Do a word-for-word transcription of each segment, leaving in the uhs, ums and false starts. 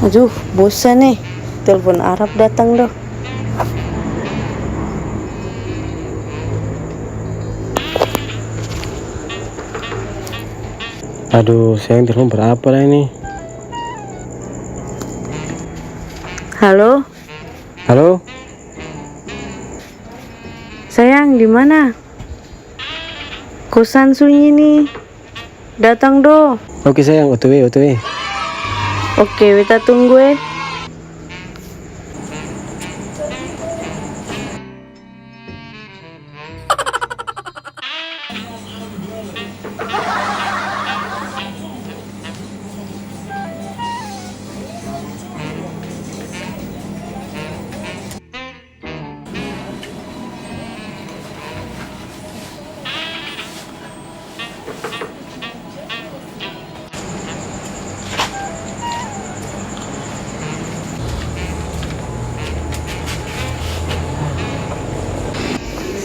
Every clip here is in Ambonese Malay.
Aduh, bosan e. Telpon Arab datang do. Aduh, sayang, telpon berapa lah ini? Halo? Halo? Sayang, di mana? Kosan sunyi ni. Datang do. Oke sayang, O T W, O T W. Oke, beta tunggu e.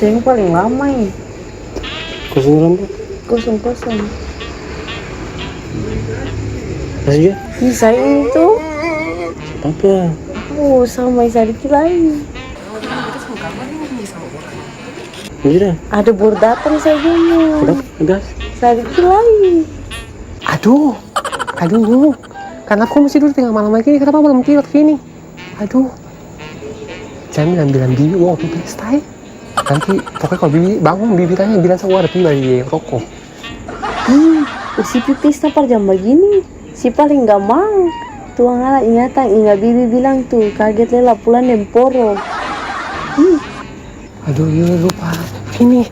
Seng paling lama e. Kosong dalam tu? Kosong, kosong. Kasih dia. Ih, sayang itu. Apa? Oh, sama sadiki lai. Ini dah. Ada baru datang saja. Ada, ada. Sadiki lai. Aduh, aduh. Kenapa kau masih dulu tengah malam lagi? Kenapa belum tidur ini? Aduh. Jangan bilang-bilang bibi, wah, pi pesta e. Nanti pokoknya kalau bibi bangun, bibi tanya, bilang sa ada pi bali roko. Ih, usi pi pesta par jam bagini, si paling gampang. Tuangala ingatan, inga bibi bilang tu, kaget lela pulang deng poro. Ih. Aduh, iya lupa. Ini.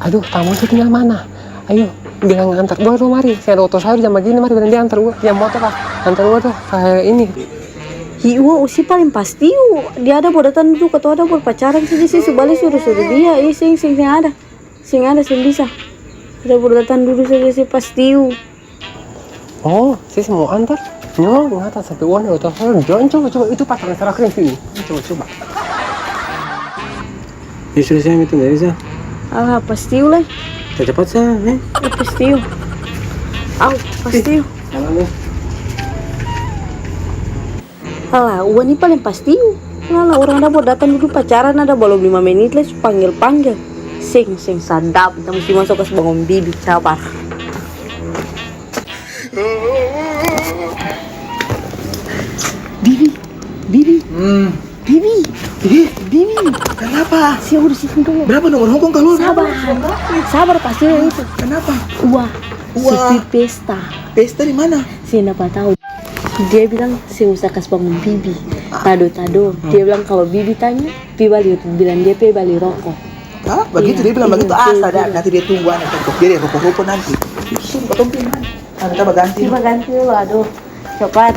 Aduh, tamang su tinggal mana? Ayo, bilang antar Ua dong mari. Seng ada oto sayur jam bagini, mari bilang dia antar Ua. Dia motor lah. Antar Ua dong. Kayak ini. Hi, Ua, usi paling pastiu. Dia ada baru datang dudu, katong ada baru pacaran saja, se su bale suru-suru dia. Ih, seng, seng, seng ada. Seng ada, seng bisa. Ada baru datang dudu saja, se pastiu. Oh, se seng mau antar. Nyo, ngata sampe Ua ni, oto sayur. Jangan coba-coba, itu pacaran terakhir yang sini. Coba-coba. Ya sudah, saya itu nggak bisa. Alah, pastiu lai. Cepat-cepat sa, eh. Eh, pastiu. Au, pastiu. Salah nih. Alah, Ua ni paling pastiu. Alah, orang ada baru datang dudu pacaran, ada balom lima menit lai su panggel-panggel. Seng, seng sadap, beta musti maso kas bangun bibi, sabar. Bibi, bibi. Hmm. Bibi. Ih. Bibi. Kenapa? Se udah sini dulu. Berapa nomor Hongkong kaluar? Sabar. Sabar, pasti yang itu. Kenapa? Ua. Ua. Se pi pesta. Pesta di mana? Se napa tau. Dia bilang, "Se usah kas bangun bibi." Ah. Tado-tado. Hmm. Dia bilang, "Kalo bibi tanya, pi bali," bilang dia pi bali roko. Hah? Begitu dia bilang begitu? Iya, asa dia bilang. Nanti dia tunggu ana, dia roko-roko nanti. Sini, katong pi mana? Ah, kita baganti. Pi baganti dulu, aduh. Cepat.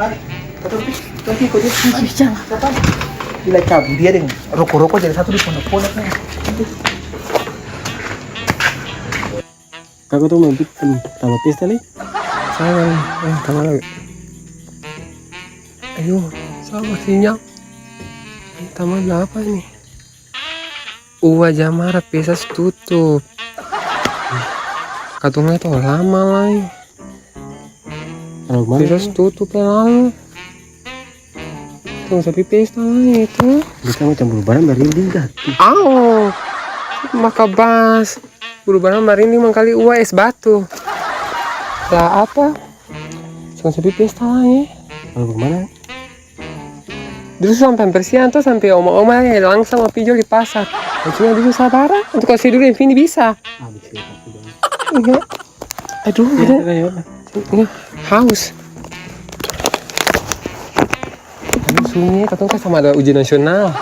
Mari, katong pi, katong pi, katong pi. Aduh, jangan. Cepat. Gila, cabut dia deng roko-roko jadi satu di pondok-pondok nih. Kaka tu mau bikin tambah pesta lai? Sabar, eh, tambah lagi. Ayo, sabar, sinyal. Ini tambah berapa ini? Ua jam mara pesta su tutup. Katong itu lama lai. Pesta su tutup lai. Tong sapi pesta lai itu. Beta macam bulu barang barinding kaki. Au. Maka bas. Bulu barang barinding mangkali Ua es batu. Lah apa? Tong sapi pesta lai. Lalu kemana? Dudu sampe amper siang to, sampe oma-oma langsung mo pi jol di pasar. Cuma dudu sabar, untuk kasi dulu yang Vini bisa. Ah, bisa, bisa. Iya. Aduh, iya, udah. Iya, iya, iya. Iya, haus. Aduh, sunyi, katong kan sama ada ujian nasional.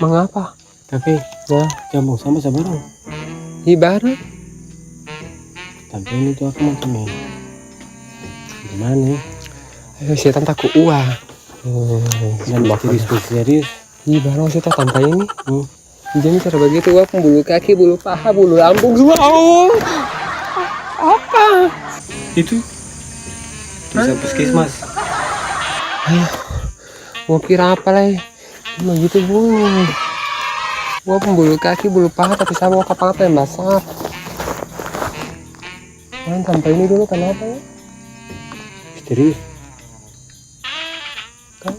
Mangapa? Tapi, ya, jang buang sampah sabarang. Ih, barang. Tapi ini tuh aku mau cumi. Gimana ya? Ayo, setan takut Ua. Hmm, serius, serius. Ih, barang setan tanpa ini. Hmm. Jadi cara begitu, Ua pung bulu kaki, bulu paha, bulu lambung, semua. Oh. Apa? Itu. Tulisan puskesmas. Ayo. Mau kira apa lagi? Begitu bunyi. Gua pung bulu kaki, bulu paha, tapi sa bawa kapal apa yang basar. Orang tanpa ini dulu kenapa ya? Misterius. Kan?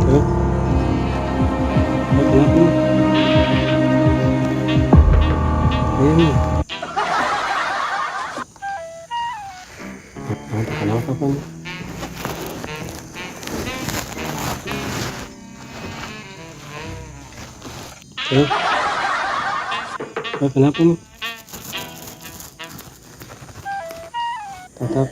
Hah? Kenapa? Ini. Kenapa, kenapa, Pan? Hah? Kenapa, nih? Tatap.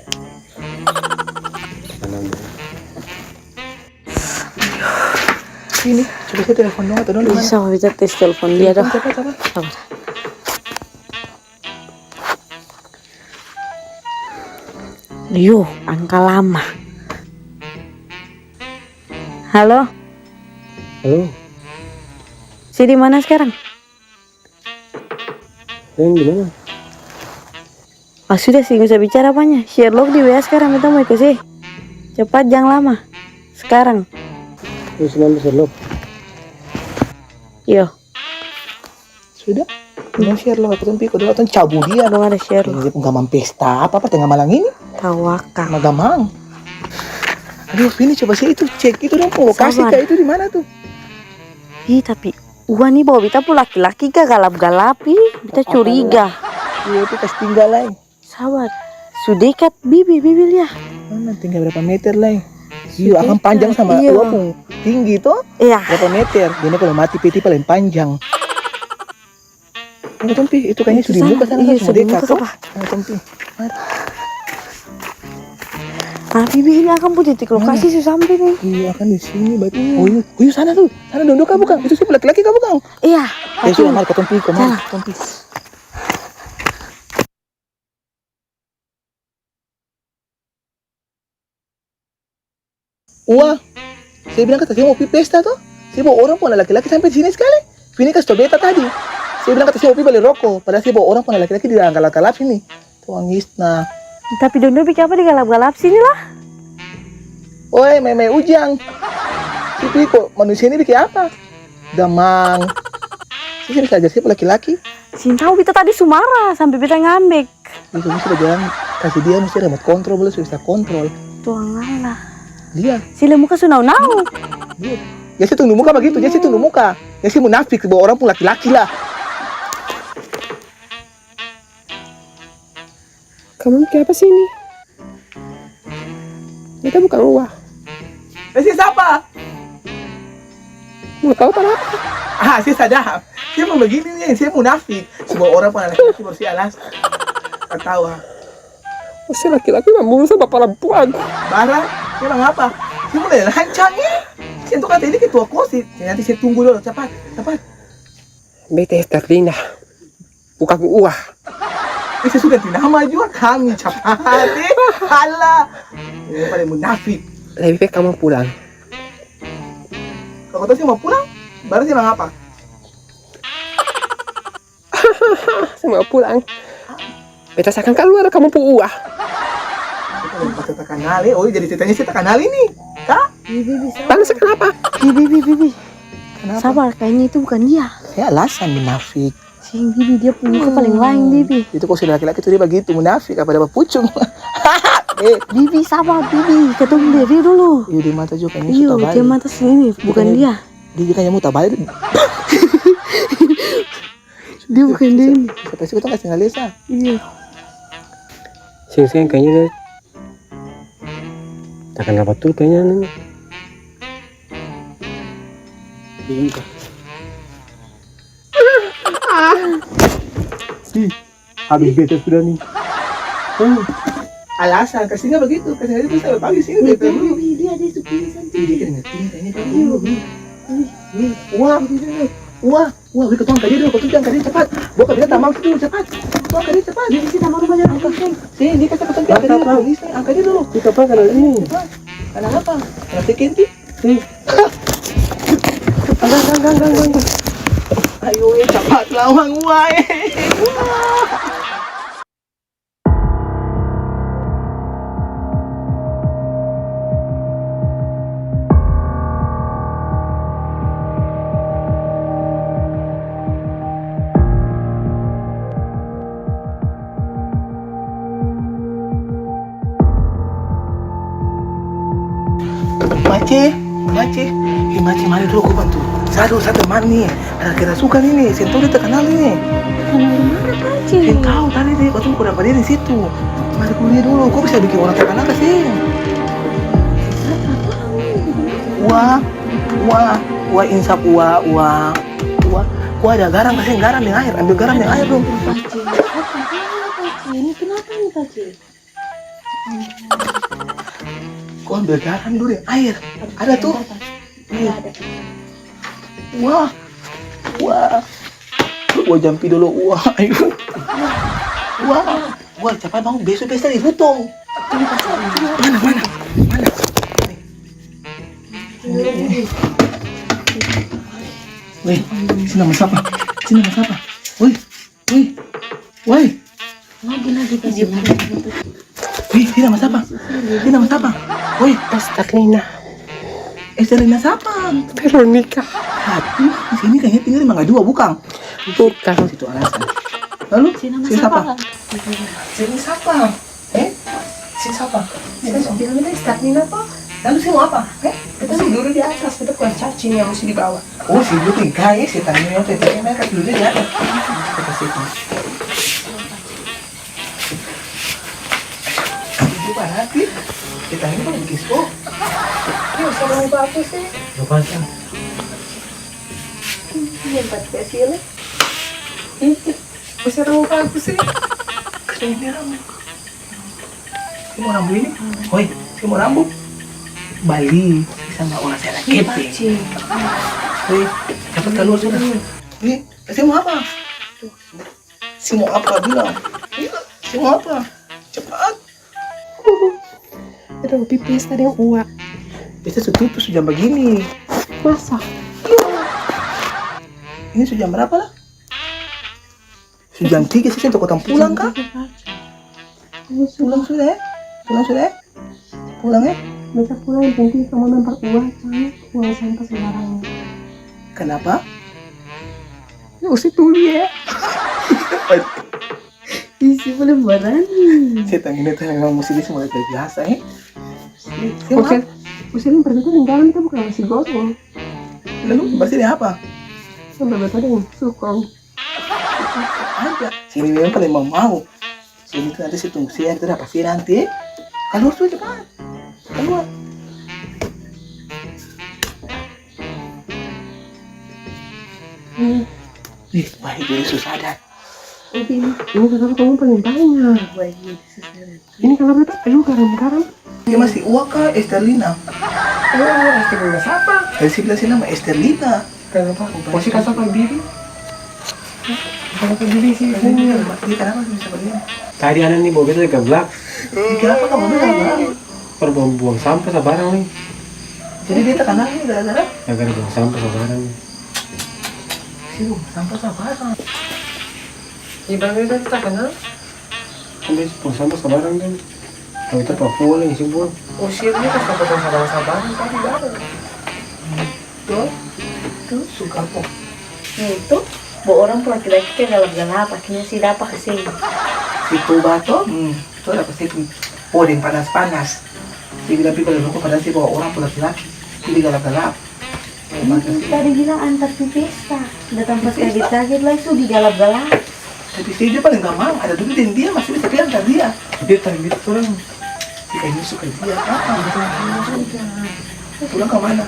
Sini, coba saya telepon dong, atau dong di mana? Bisa, bisa tes telepon dia. Telepon dong. Coba, coba. Sabar. Yo, angka lama. Halo? Halo? Si di mana sekarang? Yang di mana? Ah, sudah sih, nggak usah bicara apanya. Share log di W A sekarang, beta mau iko se. Cepat, jang lama. Sekarang. Terus nanti share log. Iyo. Sudah. Dong share log, katong pi iko dolo, katong cabu dia. Dong ada share log. Dia pung gamang pesta apa, apa tengah malam ini? Tau akang. Magamang. Aduh, Vini, coba se itu, cek itu dong pung lokasi ka itu di mana tuh? Ih, tapi Wah, ni bawa beta pung laki-laki ka galap-galap, ih, beta curiga. Iya, itu kas tinggal lai. Sabar. Su dekat, bibi, bibi lia. Mana tinggal berapa meter lai? Iya, akang panjang sama Wah pung tinggi to? Iya. Berapa meter? Dia ni kalo mati peti paling panjang. Ayo, katong pi, itu kayaknya su di muka sana, iya, su di muka to. Ayo, katong pi. Mari. Nah, bibi, ini akang pung titik lokasi su sampe ni. Iya, akang di sini, baik. Iya. Oh, iya. Oh, iya, sana tuh. Sana dong, dong ka bukang? Itu siapa, laki-laki ka bukang? Iya. Ya sudah, mari katong pi, katong pi. Wah, se bilang kata se mo pi pesta to, se bawa orang pung laki-laki sampe di sini skali. Vini kas tau beta tadi. Se bilang kata se mo pi bali roko, padahal se bawa orang pung laki-laki di dalam galap-galap sini. Tuang isna. Tapi dong dua biking apa di galap-galap sini lah? Oi, meme Ujang. Itu iko manusia ini biking apa? Damang. Sini, sini saja, siapa laki-laki? Sintau, beta tadi su mara sampe beta ngambek. Itu musti bajalang, kasi dia musti remote kontrol, boleh su bisa kontrol. Tuang Allah. Dia. Sila muka su nau-nau. Dia. Ya, se tunduk muka bagitu, ya, se tunduk muka. Ya, se munafik, bawa orang pung laki-laki lah. Kamu biking apa sini? Beta bukang Wah. Eh, se sapa? Mau tau kanapa? Ah, se sadap. Se mo bagini ni, se munafik. Su bawa orang pung laki-laki baru se alas. Tatawa. Oh, se laki-laki mamburu sama parampuang. Barang, se mangapa? Se mulai lancang ni. Se tu kata ini ketua kosit. Nanti se tunggu dolo, capat, capat. Beta Sterlina. Bukang Wah. Eh, se su ganti nama jua, kami capat, eh. Alah. Ini paling munafik. Lebih baik kamu pulang. Kalo katong se mo pulang, barang se mangapa? Se mo pulang. Beta sa akan kaluar kamu pung Wah. Beta takanal, eh. Oh, jadi ceritanya se takanal ini, ka? Bibi, bibi, sabar. Tanya se kanapa? Bibi, bibi, bibi. Kanapa? Sabar, kayaknya itu bukan dia. Ya, alasan munafik. Seng, bibi, dia pung muka paling laeng, bibi. Itu kalo su laki-laki tuh dia bagitu, munafik, apa dapa pucung. Eh. Bibi, sabar, bibi. Katong lia dia dulu. Iyo, dia mata juga kayaknya su tabale. Iyo, dia mata sini, bukan dia. Dia kayaknya mau tabale. Dia bukan dia ini. Siapa sih katong kasih ngalesa? Iya. Seng, seng, kayaknya dia takanal batul kayaknya ni. Bingung kah? Si, habis beta sudah ni. Hmm. Alasan, kasihnya begitu, kasihnya itu sampai pagi sini, beta dulu. Dia, dia su pilih sendiri. Ini, ini, ini, ini, ini. Ini, ini. Wah. Ini, ini. Wah, wah, beta katong angka dia dulu, katong pi angka dia capat. Bawa ka beta tamang situ dulu, capat. Katong angka dia capat. Dia di sini tamang rumahnya. Angka. Sini, dia kata katong pi angka dia dulu, polisi, angka dia dulu. Kita apa kena ini? Capat. Kanapa? Kena security? Sini. Angka, angka, angka, angka, angka. Ayo, eh, capat lawang, wah, eh. Wah. Mace, Mace, eh, Mace, mari dulu ko bantu. Sa dolo, sa teman ni. Ada kerasukan ini, seng tau dia takanal ini. Takanal di mana, Pace? Seng tau, tadi dia, katong pung dapa dia di situ. Mari ko lia dulu, ko bisa biking orang takanal ka seng? Wah, wah, wah, insap, wah, wah. Wah, wah, ada garam ka seng? Garam deng aer, ambil garam deng aer dong. Pace, apa, apa, Pace? Ini kenapa nih, Pace? Ko ambil garam dulu deng aer. Ada tuh? Iya. Ada. Wah. Wah. Wah, jampi dolo. Wah, ayo. Wah. Wah, capat bangun. Beso pesta di Butong. Mana, mana? Mana? Weh, sini nama sapa? Sini nama sapa? Weh. Woi, woi. Lagi, lagi, kasih lagi. Wih, dia nama sapa? Dia nama sapa? Woi. Esterlina. Esterlina sapa? Veronica. Aduh, di sini kayaknya tinggal di Mangga Dua, bukang? Bukang. Situ alasan. Lalu, si nama sapa? Si nama sapa? Eh? Si sapa? Beta su bilang beta Starlina to. Lalu se mo apa? Eh? Beta su dudu di atas, beta pung cacing yang musti di bawah. Oh, si dudu tingkai, setan ini yang tadi, mereka dudu di atas. Kita sini. Itu berarti kita ini kan bikin sport. Ini usah lupa aku sih. Lupa sih. Ini empat belas kilo. Ini usah lupa aku sih. Keren ya, Ram. Saya mau rambu ini. Woi, saya mau rambu. Bali sama orang saya lagi. Woi, dapat keluar sudah. Ini, saya mau apa? Saya mau apa bilang? Iya, saya mau apa? Cepat. Aduh, pipis tadi yang uak. Biasa su tutup, su jam bagini. Masa? Iya. Ini su jam berapa lah? Su jam tiga sih, seng tau katong pulang ka? Pulang sudah e? Pulang sudah e? Pulang e? Beta pulang, yang penting kamu nampak uang, jangan buang sampah sembarangan. Kenapa? Ya, usah tuli ya. Isi paling barani. Setan ini tuh memang musti dia mulai terbiasa e. Usir, usir yang pergi tuh tinggal, kita bukan masih gosong. Lalu bersih deng apa? Sampai beta deng sukong. Ada. Sini memang paling mau-mau. Sini tuh nanti saya tunggu siang, kita dapat siang nanti. Kaluar sudah cepat. Kaluar. Ih, baik jadi susah dah. Ini, ini kenapa kamu paling banyak? Baik jadi susah dah. Ini kalau berapa? Aduh, garam-garam. Dia masih uak ka Esterlina? Oh, Esterlina sapa? Tadi saya bilang sih nama Esterlina. Kenapa? Masih kasar pa bibi? Kasar pa bibi sih. Dia kenapa bisa begini? Tadi ada nih, bawa beta gablak. Kenapa kamu beta gablak? Par buang, buang sampah sabarang nih. Jadi dia terkenal nih gara-gara? Gara-gara buang sampah sabarang nih. Si buang sampah sabarang. Di mana dia terkenal? Kan dia buang sampah sabarang kan. Kalo kita Papua lagi sih buang. Usir dia pas buang sabarang-sabarang tadi barang. Tuh, tuh, su kapok. Nih, tuh, bawa orang pung laki-laki ka galap-galap, akhirnya si dapa kaseng. Si Toba to, hmm, itu ada kaseng. Oh, deng panas-panas. Dia bilang pi bali roko padahal dia bawa orang pung laki-laki. Jadi galap-galap. Ini tadi bilang antar pi pesta. Datang pas kaget-kaget lai su digalap-galap. Tapi saya dia paling gak mau, ada dudu deng dia, masih bisa bilang antar dia. Dia tadi itu orang. Dia kayaknya suka dia, apa? Pulang ka mana?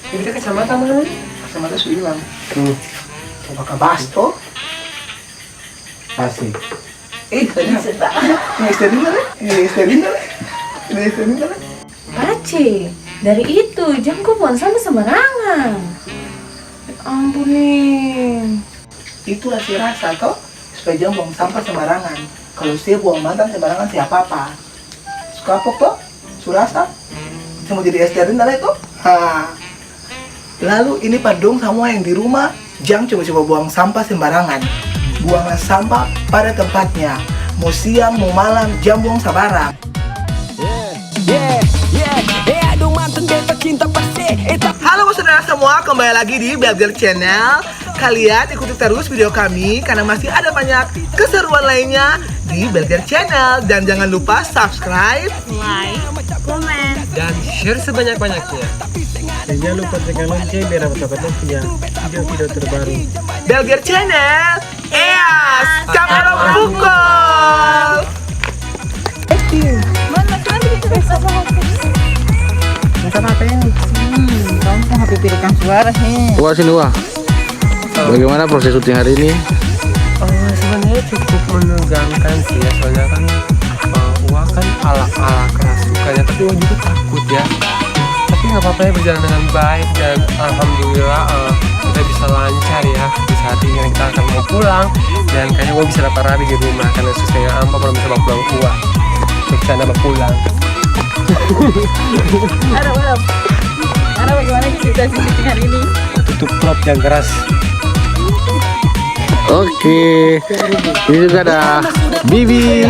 Jadi kacamata mana? Kacamata su ilang. Tuh. Coba ka bas to. Asik. Eh, tadi. Ini Esterlina, le? Ini Esterlina, le? Ini Esterlina, le? Pace, dari itu, jang ko buang sampah sembarangan. Ampun, Ning. Itulah se rasa to, supaya jang buang sampah sembarangan. Kalo se buang mantan sembarangan, se apa-apa. Su kapok to? Su rasa? Se mo jadi Ester Linda lai to? Ha. Lalu ini par dong samua yang di rumah, jang coba-coba buang sampah sembarangan. Buanglah sampah pada tempatnya. Mo siang, mo malam, jang buang sabarang. Yeah, yeah, yeah. Eh, aduh, mantan beta cinta pasti. Eh, tapi Halo, saudara semua, kembali lagi di Belger Channel. Kalian ikuti terus video kami, karena masih ada banyak keseruan lainnya di Belger Channel. Dan jangan lupa subscribe, like, komen, dan share sebanyak-banyaknya. Dan jangan lupa tekan lonceng biar dapat-dapat punya video-video terbaru. Belger Channel, Eas, Camarong Bukol. Mana, mana? Masak apa ini? Hmm, kamu H P rekam suara, he. Wah, sini, Wah. Bagaimana proses syuting hari ini? Eh, sebenarnya cukup menegangkan sih ya, soalnya kan, eh, Wah kan ala-ala kerasukan ya, tapi Wah juga takut ya. Tapi nggak apa-apa ya, berjalan dengan baik dan alhamdulillah, eh, kita bisa lancar ya di saat ini. Kita akan mau pulang dan kayaknya Wah bisa dapat rabi di rumah karena susahnya ampa belum bisa bawa pulang Wah. Terus sana bawa pulang. Ada, ada. Ada bagaimana situasi syuting hari ini? Tutup prop yang keras. Oke. Ini juga ada Bibi.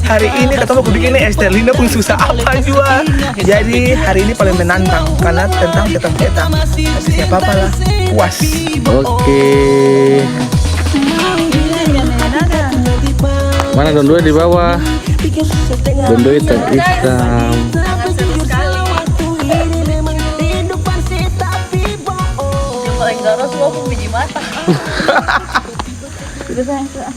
Hari ini katong baku biking nih Esterlina pung susah apa jua. Jadi hari ini paling menantang karena tentang ketam-ketam. Tapi siapa apa lah, puas. Oke. Mana dong dua di bawah? Dong dua hitam-hitam. Yang paling garas gua pung biji mata. Udah, sayang, sudah.